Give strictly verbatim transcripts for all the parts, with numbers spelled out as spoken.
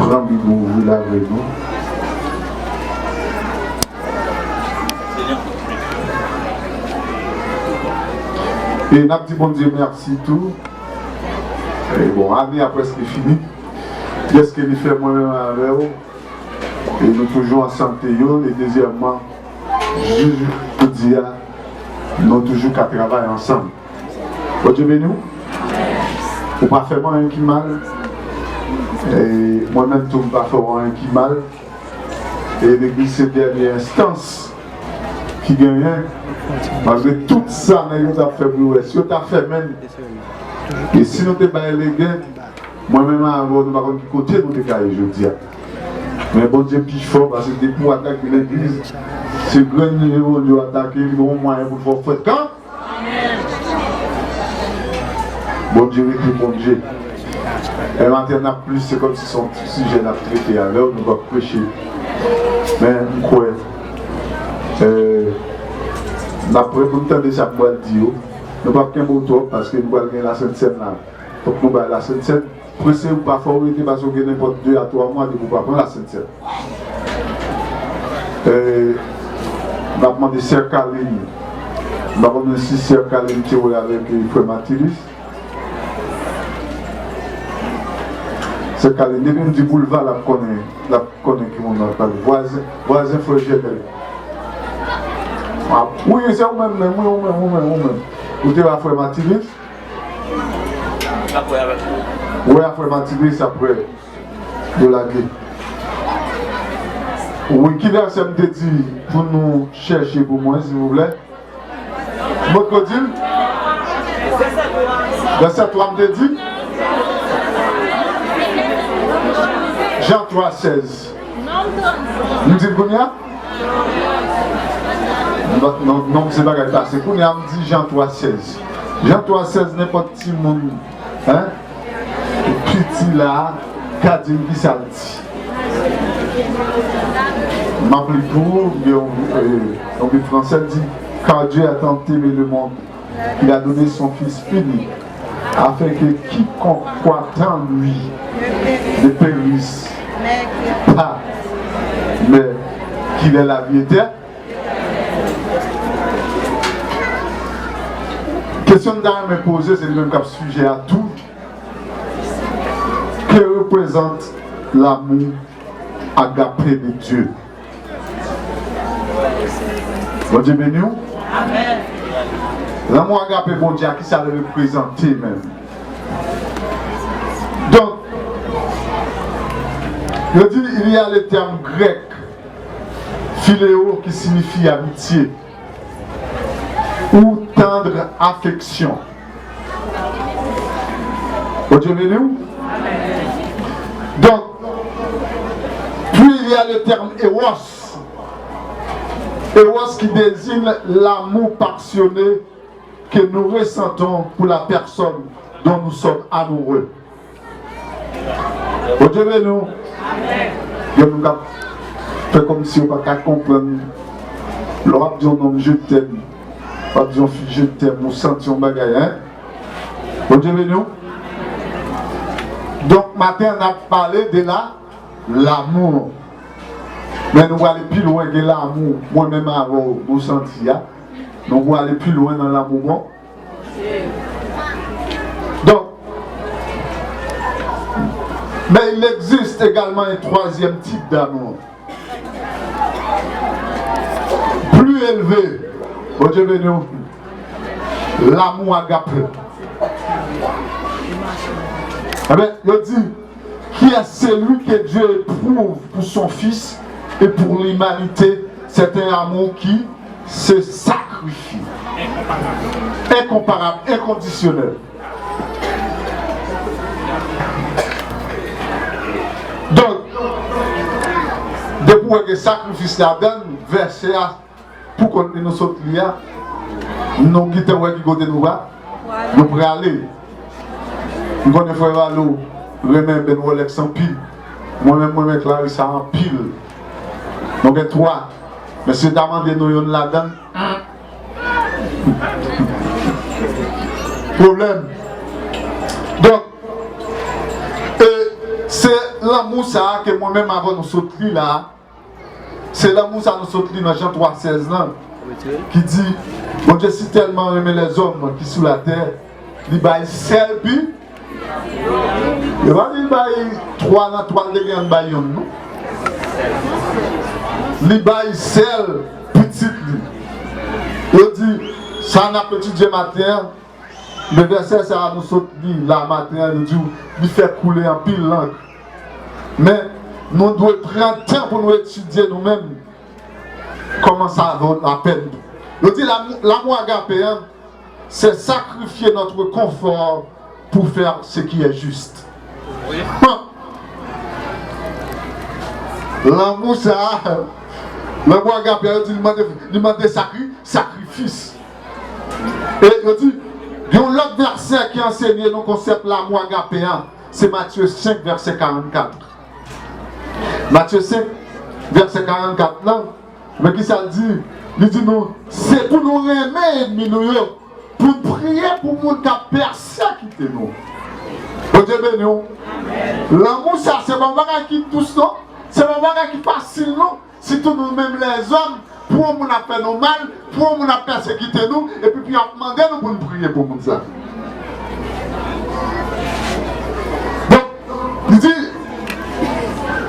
Pran Bib ou, ouvri l avè nou. E n ap di Bondye mèsi tou. E bon, ane a prèske fini. Dèske li fè mwen menm avè w. E nou toujou an sante youn. E dezyèmman, jis jodi a, nou toujou ka travay ansanm. Bondye beni w. Ou pa fè m anyen ki mal. E mwen menm tou, m pa fè w anyen ki mal. E legliz se dènye enstans ki genyen. Malgre tout sa nèg yo t ap fè pou yo wè, si yo ta fèmen n, e si nou te bay legen, mwen menm avè w, nou pa konn ki kote nou te ka ye jodi a. Men Bondye pi fò, paske depi w atake legliz, se grenn je Bondye w atake, li gen yon mwayen pou l fè w frekan. Bondye rete Bondye. E maten n ap plis, se kòmsi se yon ti sijè n ap trete avè w, nou p ap preche. Men m kwè, e, n ap prè pou n tande sa m pral di yo. Nou p ap kenbe w twòp, paske nou pral gen Lasent Sèn la. Fòk nou bay Lasent Sèn. Prese ou pa fè w rete, paske w gen nenpòt de a twa mwa depi w pa pran Lasent Sèn. E, n ap mande sè Kalin. M pa konnen si sè Kalin te wè avèk, e, frè Matilis. Sè Kalin, depi m di Boulva, l ap konnen, l ap konnen ki moun m ap pale. Vwazen, vwazen frè Jènèl. A, wi, se ou menm, menm, wi, ou menm, ou menm, ou menm. Ou te wè frè Matilis? Apre avèk ou. Wè, frè Matilis, apre yo lage. Wi, ki vèsè m te di pou nou chèche pou mwen, silvouplè? Mwen ko di l? Vèsè twa m te di? Jan twa sèz. M di l kounye a? Non, non, non, se bagay pase. Kounye a, m di Jan twa sèz. Jan twa sèz, nenpòt timoun, hein, piti la a, ka di m kisa l di. M ap li pou ou, gen yon, euh, yon bib fransè di, Car Dieu a tant aimé le monde, il a donné son Fils unique, afin que quiconque croit en lui ne périsse pas, mais qu'il ait la vie éternelle. Kesyon m ta renmen poze, se li menm k ap sijè a tou. Que représente l'amour agapé de Dieu? Bondye beni w. Lanmou agapé Bondye a, kisa l reprezante menm? Donk, yo di, il y a le terme grec phileo qui signifie amitié ou tendre affection. Bondye beni w. Donc, puis il y a le terme éros. Éros qui désigne l'amour passionné que nous ressentons pour la personne dont nous sommes amoureux. Bondye beni w. Gen moun k ap fè kòmsi yo pa ka konprann. Lè w ap di yon nonm je t'aime, w ap di yon fi je t'aime, ou santi yon bagay, hein? Bondye beni w. Donk, maten an, n ap pale de la, l'amour. Men nou prale pi lwen ke l'amour. Mwen menm avè w, nou santi a. Nou prale pi lwen nan l'amour, bon. Donc, mais il existe également un troisième type d'amour. Plus élevé. Bondye beni w. L'amour agapé. Amen. Yo di, qui est celui que Dieu éprouve pour son Fils et pour l'humanité, c'est un amour qui se sacrifie. Incomparable, inconditionnel. Donk, depi w wè gen sakrifis ladan l, vèsè a, pou kont li nou sot li a, nou gentan wè ki kote nou va, nou prale. M konnen frè Valo renmen benn Rolex anpil. Mwen menm, mwen renmen Clarissa anpil. Nou gen twa. Men si yo ta mande nou yonn ladan l, pwoblèm. Donk, e se Lanmou sa a ke mwen menm avè w nou sot li la a, se lanmou sa a nou sot li nan Jan twa sèz lan, ki di, Bondye si tèlman renmen lèzòm ki sou latè, li bay sèl pi. Yo pa di li bay twa nan twa, li te gen bay yonn, non. Li bay sèl pitit li. Yo di, sa n ap etidye maten an, men vèsè sa a nou sot li la maten an, li di w, li fè koule anpil lang. Men, nou dwe pran tan pou nou etidye nou menm kòman sa vo lapèn. Yo di, lamou, lamou agape an, c'est sacrifier notre confort pour faire ce qui est juste. Lanmou sa, lanmou agape a, yo di li mande, li mande sakri, sakrifis. E yo di, gen yon lòt vèsè ki ansenye nou konsèp lanmou agape a, se Matye senk, vèsè karannkat. Matye senk, vèsè karannkat lan, men kisa l di? Li di nou, se pou nou renmen ènmi nou yo, pou n priye pou moun k ap pèsekite nou. Bondye beni w. Lanmou sa, se pa yon bagay ki dous, non. Se pa yon bagay ki fasil, non. Sitou nou menm lèzòm, pou yon moun ap fè nou mal, pou yon moun ap pèsekite nou, epi pou y ap mande nou pou n priye pou moun sa. Donk, li di,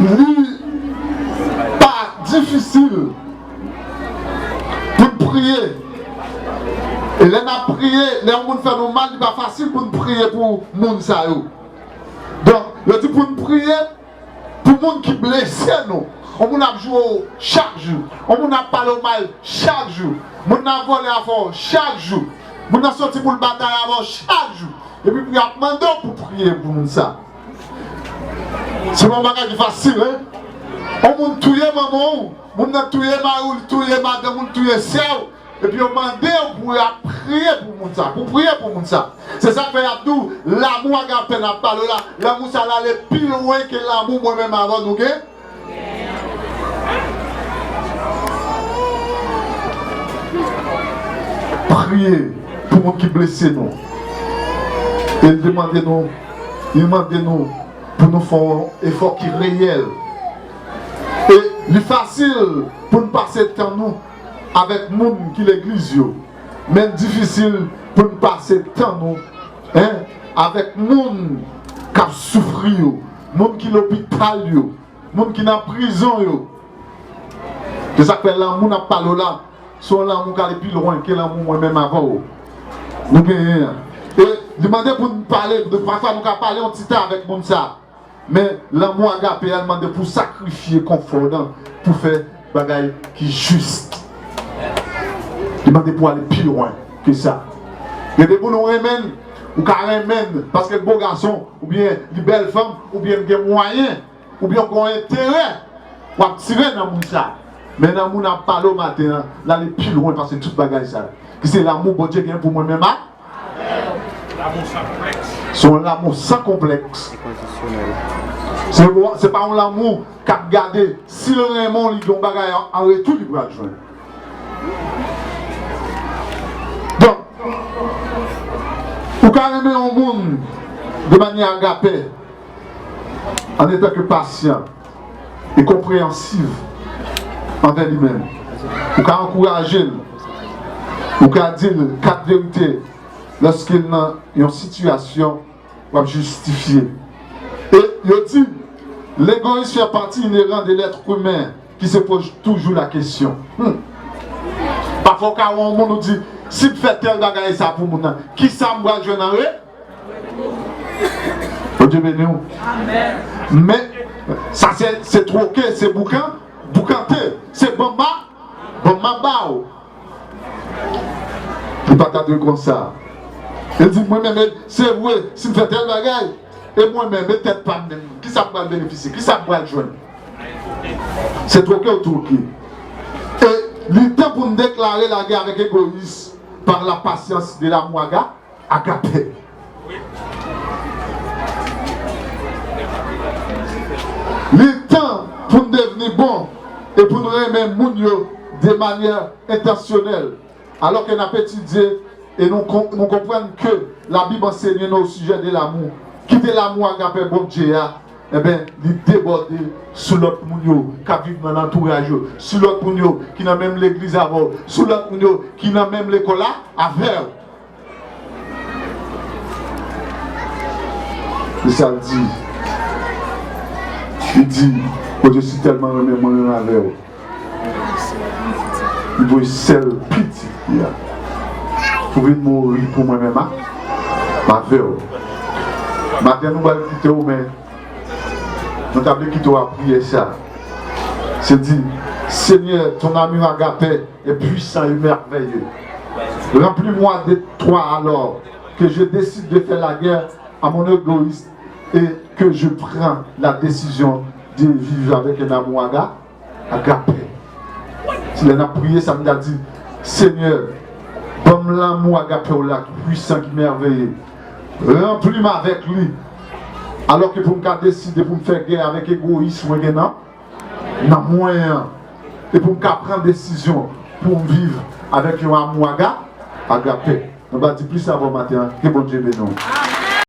li pa difisil pou n priye. E lè n ap priye, lè yon moun fè nou mal, li pa fasil pou n priye pou moun sa yo. Donk, yo di pou n priye pou moun ki blese nou. Yon moun ap joure w chak jou. Yon moun ap pale w mal chak jou. Moun nan ap vòlè afè w chak jou. Moun nan soti pou l batay avè w chak jou. Epi pou y ap mande w pou priye pou moun sa. Se pa yon bagay ki fasil, en. Yon moun touye manman w, moun nan touye mari w, li touye madanm ou, li touye sè w. Epi yo mande w pou y ap priye pou moun sa, pou priye pou moun sa. Se sa k fè y ap di w, lanmou agape n ap pale w la, lanmou sa l ale pi lwen ke lanmou mwen menm avè w nou gen. Priye pou moun ki blese nou. E l demande nou, li mande nou pou nou fè yon efò ki reyèl. E li fasil pou n pase tan nou avèk moun ki legliz yo, men l difisil pou n pase tan nou, en, avèk moun k ap soufri yo, moun ki lopital yo, moun ki nan prizon yo. Se sa k fè lanmou n ap pale w la, se yon lanmou k ale pi lwen ke lanmou mwen menm avè w nou genyen an. E li mande pou n pale, pafwa nou ka pale yon ti tan avèk moun sa. Men lanmou agape a, l mande pou w sakrifye konfò w nan, pou w fè bagay ki jis. Li mande pou w ale pi lwen ke sa. Gen de moun ou renmen l, ou ka renmen l paske l bo gason, oubyen li bèl fanm, oubyen l gen mwayen, oubyen w gen yon enterè w ap tire nan moun sa. Men lanmou n ap pale w maten an, l ale pi lwen pase tout bagay sa yo. Ki se lanmou Bondye gen pou mwen menm ak Se yon lanmou san konplèks. Se, se pa yon lanmou k ap gade si l renmen w, li gen yon bagay an, an retou li pral jwenn. Donk, ou ka renmen yon moun de manyè agape, an etan ke pasyan e konpreyansiv anvè li menm. Ou ka ankouraje l. Ou ka di l kat verite lòske l nan yon sitiyasyon w ap jistifye. E yo di, l'égoïsme fait partie inhérente de l'être humain qui se pose toujours la question. Hmm. Pafwa w ka wè yon moun ou di, si m fè tèl bagay sa pou moun nan, kisa m pral jwenn an re? Bondye beni w. Men, sa se, se twoke, se boukan, boukante, se banm ma, banm ma ba w. Li pa ta dwe konsa. Li di, mwen menm, e, se vre, si m fè tèl bagay, e mwen menm, e tèt pa m menm, kisa m pral benefisye, kisa m pral jwenn? Se twoke w twoke. E li tan pou n deklare lagè avèk egoyis par la patience de l'amour aga-, agape. Li tan pou n devni bon e pou n renmen moun yo de manyè entansyonèl. Alò ke n ap etidye e nou kon-, nou konprann ke Labib ansenye nou o sijè de lanmou. Kite lanmou agape Bondye a Enben, li debòde sou lòt moun yo k ap viv nan antouraj yo, sou lòt moun yo ki nan menm legliz avè w, sou lòt moun yo ki nan menm lekòl la avè w. Se sa l di. Li di, Bondye si tèlman renmen mwen, menm avè w, li voye sèl pitit li a pou vin mouri pou mwen menm a, m avè w. Maten nou pral kite w, men nou ta vle kite w ak priyè sa. Se di, Seigneur, ton amour agape est puissant et merveilleux. Remplis-moi de toi alors que je décide de faire la guerre à mon égoïsme et que je prends la décision de vivre avec un amour aga-, agape. Si lè n ap priye sa, m ta di, Seigneur, ban m lanmou agape w la ki pwisan, ki mèveye. Ranpli m avèk li. Alò ke pou m ka deside pou m fè gè avèk egoyis mwen gen nan, nan mwen an. E pou m ka pran desizyon pou m viv avèk yon amou aga-, agape. Nou va di plis avè w maten an. Ke Bondye beni w.